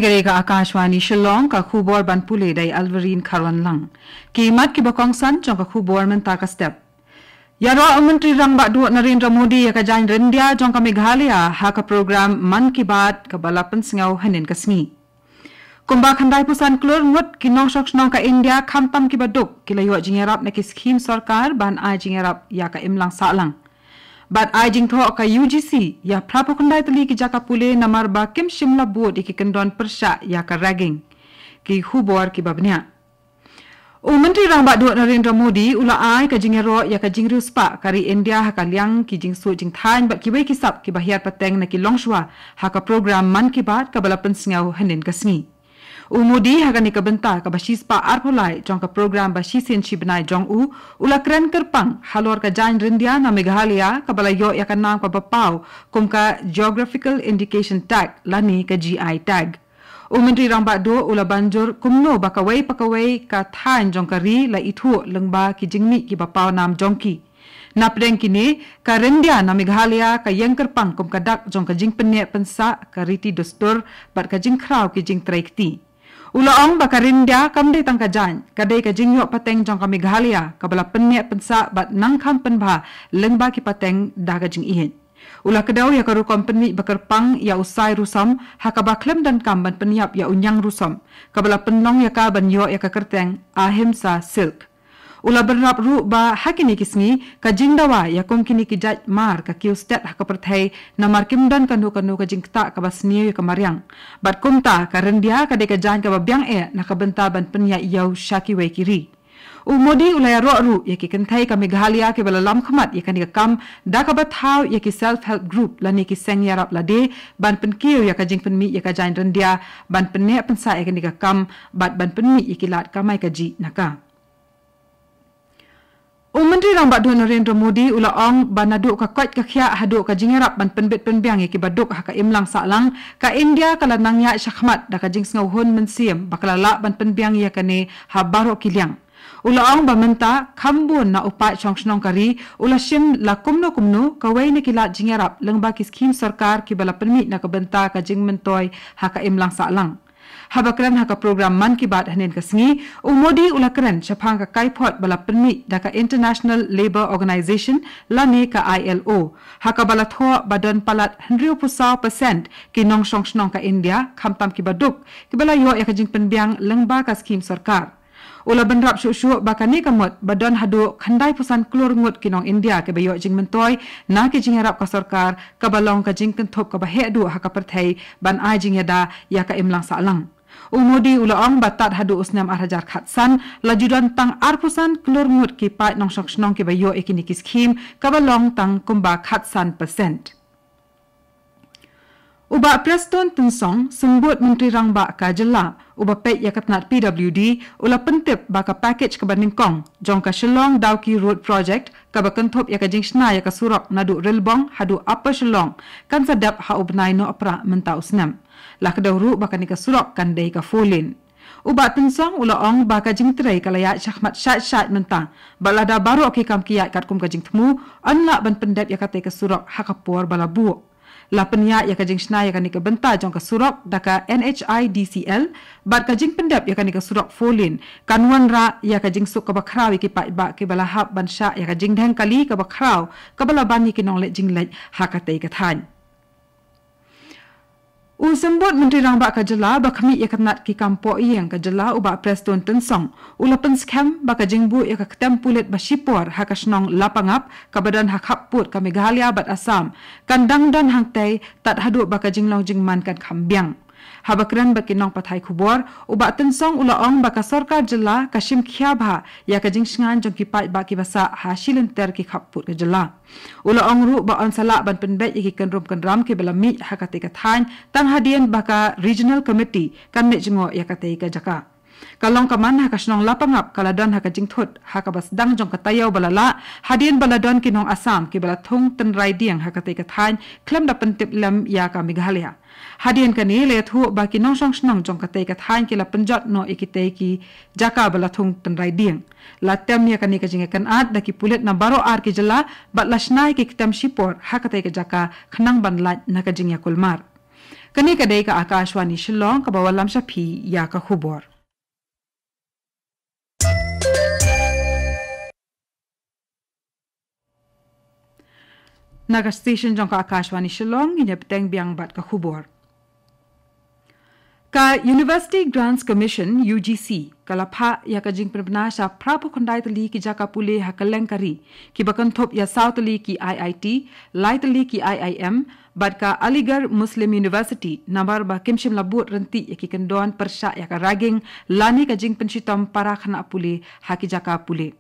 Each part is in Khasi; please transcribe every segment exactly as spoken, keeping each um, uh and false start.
Kane ka Akashvani Shillong, ka khubor ban pule da i Alverine Kharwanlang. Ki mat kiba kongsan jong ka khubor mynta ka step. Ïaroh u Myntri Rangbah Duh Narendra Modi ïa ka jaiñ ryndia jong ka Meghalaya ha ka program Mann Ki Baat kaba la pynsngew hynnin ka sngi. Kumba khyndai phew san klur ngut ki nongshong shnong ka India khamtam kiba duk ki la ïoh jingïarap na ki skhim sorkar ban ai jingïarap ïa ka imlang sahlang. Bad ai jingthoh ka U G C ïa phra phew khyndai tylli ki jaka pule namar ba kim shym la bud ïa ki kyndon pyrshah ïa ka ragging. Ki khubor kiba bniah. U Myntri Rangbah Duh Narendra Modi u la ai ka jingïaroh ïa ka jingriewspah ka ri India ha ka liang ki jingsuh jingthaiñ bad kiwei ki sap kiba hiar pateng na ki longshuwa ha ka program Mann Ki Baat kaba la pynsngew hynnin ka sngi. U Modi ha kane ka bynta kaba shispah arphew lai jong ka program ba shisien shi bnai jong u, u la kren kyrpang halor ka jaiñ ryndia na Meghalaya kaba la ïoh ïa ka nam kaba paw kum ka Geographical Indication Tag lane ka G I Tag. U Myntri Rangbah Duh u la ban jur kumno ba kawei pa kawei ka thaiñ jong ka ri la ithuh lyngba ki jingmih kiba paw nam jong ki. Napdeng kine, ka ryndia na Meghalaya ka ïeng kyrpang kum ka dak jong ka jingpyneh pynsah, ka riti dustur bad ka jingkhraw ki jingtrei kti. U la ong ba ka ryndia kam dei tang ka jaiñ, ka dei ka jingïoh pateng jong ka Meghalaya kaba la pynneh pynsah bad nang kham pynbha lyngba ki pateng da ka jingïeit. U la kdew ïa ka rukom pynmih ba kyrpang ïa u sai rusom ha kaba khlem donkam ban pynïap ïa u ñiang rusom, kaba la pynlong ïa ka ban ïoh ïa ka kyrteng Ahimsa Silk. U la bynrap ruh ba ha kine ki sngi ka jingdawa ïa kum kine ki jait mar ka kiew stet ha ka pyrthei namar kim don kano kano ka jingktah kaba sniew ïa ka mariang. Bad kumta ka ryndia ka dei ka jaiñ kaba biang eh na ka bynta ban pynïaid ïew sha kiwei ki ri. U Modi u la ïaroh ruh ïa ki kynthei ka Meghalaya kiba la lam khmat ïa kane ka kam da kaba thaw ïa ki self help group lane ki seng ïarap lade ban pynkiew ïa ka jingpynmih ïa ka jaiñ ryndia, ban pynneh pynsah ïa kane ka kam bad ban pynmih ïa ki lad kamai kajih na ka. U Myntri Rangbah Duh Narendra Modi u la ong ba naduh ka koit ka khiah haduh ka jingïarap ban pynbit pynbiang ïa kiba duk ha ka imlang sahlang, ka India ka la nang ïaid shakhmat da ka jingsngewhun mynsiem ba ka la lah ban pynbiang ïa kane ha baroh ki liang. U la ong ba mynta kham bun na u paid shong shnong ka ri u la shim la kumno kumno kawei na ki lad jingïarap lyngba ki skhim sorkar kiba la pynmih na ka bynta ka jingmyntoi ha ka imlang sahlang. Haba kren ha ka program Mann Ki Baat hynnin ka sngi, u Modi u la kren shaphang ka kaiphod ba la pynmih da ka International Labour Organization lane ka I L O, ha kaba la thoh ba don palat hynriew phew saw percent ki nongshong shnong ka India khamtam kiba duk kiba la ïoh ïa ka jingpynbiang lyngba ka skhim sorkar. U la bynrap shuh shuh ba kane ka mut ba don haduh khyndai phew san klur ngut ki nong India kiba ïoh jingmyntoi na ki jingïarap ka sorkar kaba long ka jingkynthup kaba heh duh ha ka pyrthei ban ai jingïada ïa ka imlang sahlang. U Modi u la ong ba tad haduh u snem ar hajar khatsan la ju don tang ar phew san klur ngut ki paid nongshong shnong kiba ïoh ïa kine ki skhim kaba long tang kumba khatsan percent. U Bah Prestone Tynsong, Symbud Myntri Rangbah ka Jylla, uba peit ïa ka tnat P W D, u la pyntip ba ka package kaba nyngkong jong ka Shillong Dawki Road Project, kaba kynthup ïa ka jingshna ïa ka surok naduh Rilbong haduh Upper Shillong, kan sa dep ha u bnai Nohprah mynta u snem. La kdew ruh ba kane ka surok kan dei ka four lane. U Bah Tynsong u la ong ba ka jingtrei ka la ïaid shakhmat shait shait mynta, bad lada baroh ki kam ki ïaid katkum ka jingthmu, yn lah ban pyndep ïa katei ka surok ha ka por ba la buh. La pynïaid ïa ka jingshna ïa kane ka bynta jong ka surok da ka N H I D C L, bad ka jingpyndep ïa kane ka surok four lane kan wanrah ïa ka jingsuk kaba khraw ïa ki paidbah kiba la hap ban shah ïa ka jingdheng kali kaba khraw kaba la ban ïa ki nongleit jingleit ha katei ka thaiñ. U Symbud Myntri Rangbah ka Jylla ba khmih ïa ka tnat ki kam poh ïing ka Jylla, u Bah Prestone Tynsong, u la pynskhem ba ka jingbuh ïa ka ktem pulit ba shipor ha ka shnong Lapangap kaba don ha khappud ka Meghalaya bad Assam kan dang don hangtei tad haduh ba ka jinglong jingman kan kham biang. Haba kren bad ki nongpathai khubor, u Bah Tynsong u la ong ba ka sorkar Jylla ka shim khia bha ïa ka jingshngaiñ jong ki paidbah kiba sah ha shilynter ki khappud ka Jylla. U la ong ruh ba yn sa lah ban pynbeit ïa ki kynrum kynram kiba la mih ha katei ka thaiñ tang hadien ba ka Regional Committee kan leit jngoh ïa katei ka jaka. Ka long ka man ha ka shnong Lapangap ka la don ha ka jingthut ha kaba sdang jong ka taïew ba la lah, hadien ba la don ki nong Assam kiba la thung tynrai dieng ha katei ka thaiñ khlem da pyntip lem ïa ka Meghalaya. Hadien kane la ïathuh ba ki nongshong shnong jong katei ka thaiñ ki la pynjot noh ïa kitei ki jaka ba la thung tynrai dieng. La tem ïa kane ka jingïakynad da ki pulit na baroh ar ki jylla bad la shna ïa ki ktem shipor ha katei ka jaka khnang ban lait na ka jingïakulmar. Kane ka dei ka Akashvani Shillong kaba wallam sha phi ïa ka khubor. Na ka station jong ka Akashvani Shillong, ngin ïa bteng biang bad ka khubor. Ka University Grants Commission, U G C, ka la phah ïa ka jingpynbna sha phra phew khyndai tylli ki jaka pule ha kylleng ka ri, kiba kynthup ïa saw tylli ki I I T, lai tylli ki I I M, bad ka Aligarh Muslim University, namar ba kim shym la bud ryntih ïa ki kyndon pyrshah ïa ka ragging, lane ka jingpynshitom para khynnah pule ha ki jaka pule.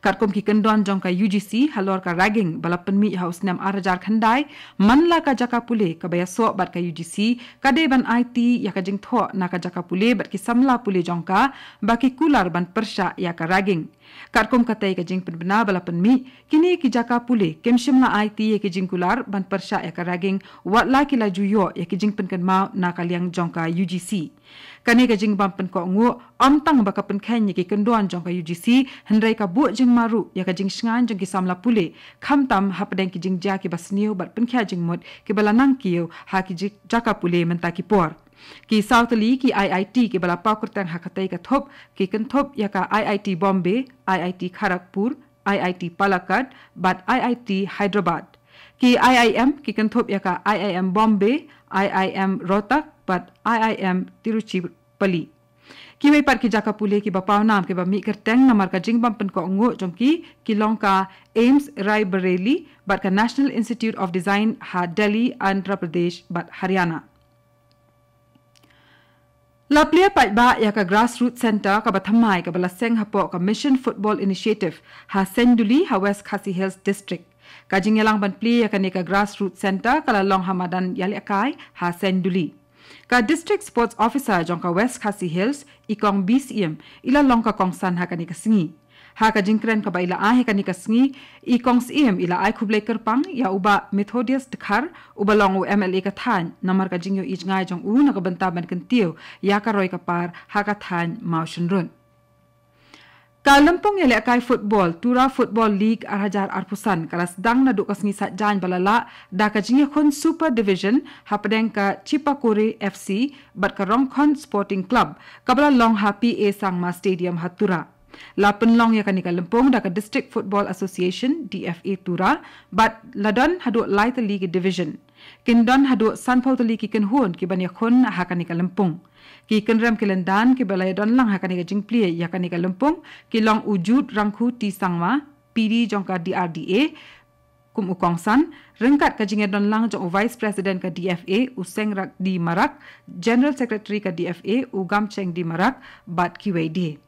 Katkum ki kyndon jong ka U G C halor ka ragging ba la pynmih ha u snem ar hajar khyndai, man la ka jaka pule kaba ïasoh bad ka U G C, ka dei ban aiti ïa ka jingthoh na ka jaka pule bad ki samla pule jong ka, ba ki kular ban pyrshah ïa ka ragging. Katkum katei ka jingpynbna ba la pynmih, kine ki jaka pule kim shym la aiti ïa ki jingkular ban pyrshah ïa ka ragging, wat la ki la ju ïoh ïa ki jingpynkynmaw na ka liang jong ka U G C. Kane ka jingbym pynkohnguh, ym tang ba ka pynkheiñ ïa ki kyndon jong ka U G C, hynrei ka buh jingma ruh ïa ka jingshngaiñ jong ki samla pule, khamtam hapdeng ki jingjia kiba sniew bad pynkhia jingmut kiba la nang kiew ha ki ji-, jaka pule mynta ki por. Ki saw tylli ki I I T kiba la paw kyrteng ha katei ka thup, ki kynthup ïa ka I I T Bombay, I I T Kharagpur, I I T Palakkad, bad I I T Hyderabad. Ki I I M ki kynthup ïa ka I I M Bombay, I I M Rohtak, bad I I M Tiruchirappalli. Kiwei pat ki jaka pule kiba paw nam kiba mih kyrteng namar ka jingbym pynkohnguh jong ki, ki long ka AIIMS Raebareli, bad ka National Institute of Design ha Delhi, Andhra Pradesh, bad Haryana. La plie paidbah ïa ka Grassroots Centre kaba thymmai kaba la seng hapoh ka Mission Football Initiative ha Senduli ha West Khasi Hills District. Ka jingïalang ban plie ïa kane ka Grassroots Centre ka la long ha madan ïalehkai ha Senduli. Ka District Sports Officer jong ka West Khasi Hills, i Kong B C M, i la long ka kongsan ha kane ka sngi. Ha ka jingkren kaba i la ai ha kane ka sngi, i Kong Syiem i la ai khublei kyrpang ïa u Bah Methodius Dkhar, uba long u M L A ka thaiñ, namar ka jingïohi jngai jong u na ka bynta ban kyntiew ïa ka roi ka par ha ka thaiñ Mawshynrut. Ka lympung ïalehkai football, Tura Football League ar hajar arphew san, ka la sdang naduh ka sngi Saitjaiñ ba la lah da ka jingïakhun Super Division hapdeng ka Chipakore F C bad ka Rongkhon Sporting Club, kaba la long ha P A Sangma Stadium ha Tura. La pynlong ïa kane ka lympung da ka District Football Association, D F A Tura, bad la don haduh lai tylli ki division. Kin don haduh sanphew tylli ki kynhun kiban ïakhun ha kane ka lympung. Ki kynrem ki lyndan kiba la ïadon lang ha kane ka jingplie ïa kane ka lympung, ki long u Jude Rangkhu T Sangma, P D jong ka D R D A, kum u kongsan, ryngkat ka jingïadon lang jong u Vice President ka D F A, u Sengrak D Marak, General Secretary ka D F A, u Gamcheng D Marak, bad kiwei de.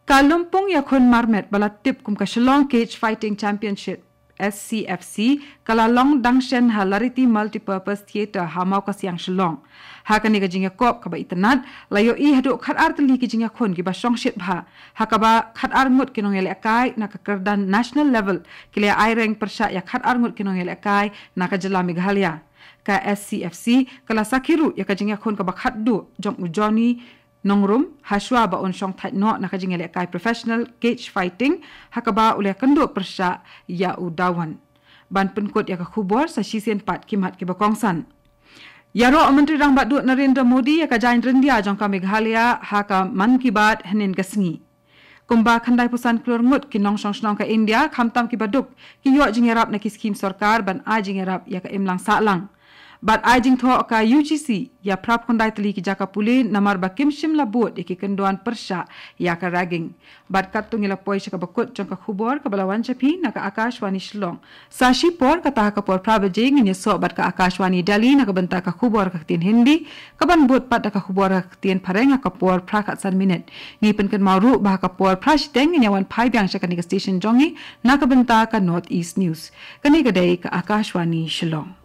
Ka lympung ïakhun marmet ba la tip kum ka Shillong Cage Fighting Championship, S C F C, ka la long dang shen ha Lariti Multipurpose Theatre ha Mawkasiang Shillong. Ha kane ka jingïakop kaba itynnad, la ïohi haduh khatar tylli ki jingïakhun kiba shongshit bha. Ha kaba khatar ngut ki nongïalehkai na ka kyrdan national level ki la ai reng pyrshah ïa khatar ngut ki nongïalehkai na ka jylla Meghalaya. Ka S C F C ka la sakhi ruh ïa ka jingïakhun kaba khatduh jong u Johnny Nongrum, hashwa ba un shong thait noh na ka jingïalehkai professional cage fighting, ha kaba u la ïakynduh pyrshah ïa u Dawan. Ban pynkut ïa ka khubor sa shisien pat ki mat kiba kongsan. Ïaroh u Myntri Rangbah Duh Narendra Modi ïa ka jaiñ ryndia jong ka Meghalaya ha ka Mann Ki Baat hynnin ka sngi. Kumba khyndai phew san klur ngut ki nongshong shnong ka India, khamtam kiba duk, ki ïoh jingïarap na ki skhim sorkar ban ai jingïarap ïa ka imlang sahlang. Bad ai jingthoh ka U G C ïa phra phew khyndai tylli ki jaka pule namar ba kim shym la bud ïa ki kyndon pyrshah ïa ka ragging. Bad katto ngi la poi sha kaba kut jong ka khubor kaba la wan sha phi na ka Akashvani Shillong. Sa shipor kata ha ka por phra baje ngin ïasoh bad ka Akashvani Delhi na ka bynta ka khubor ka ktien Hindi, kaban bud pat da ka khubor ka ktien Phareng ha ka por phra khatsan minit. Ngi pynkynmaw ruh ba ha ka por phra shiteng ngin ïa wan phai biang sha kane ka station jong ngi na ka bynta ka North East News. Kane ka dei ka Akashvani Shillong.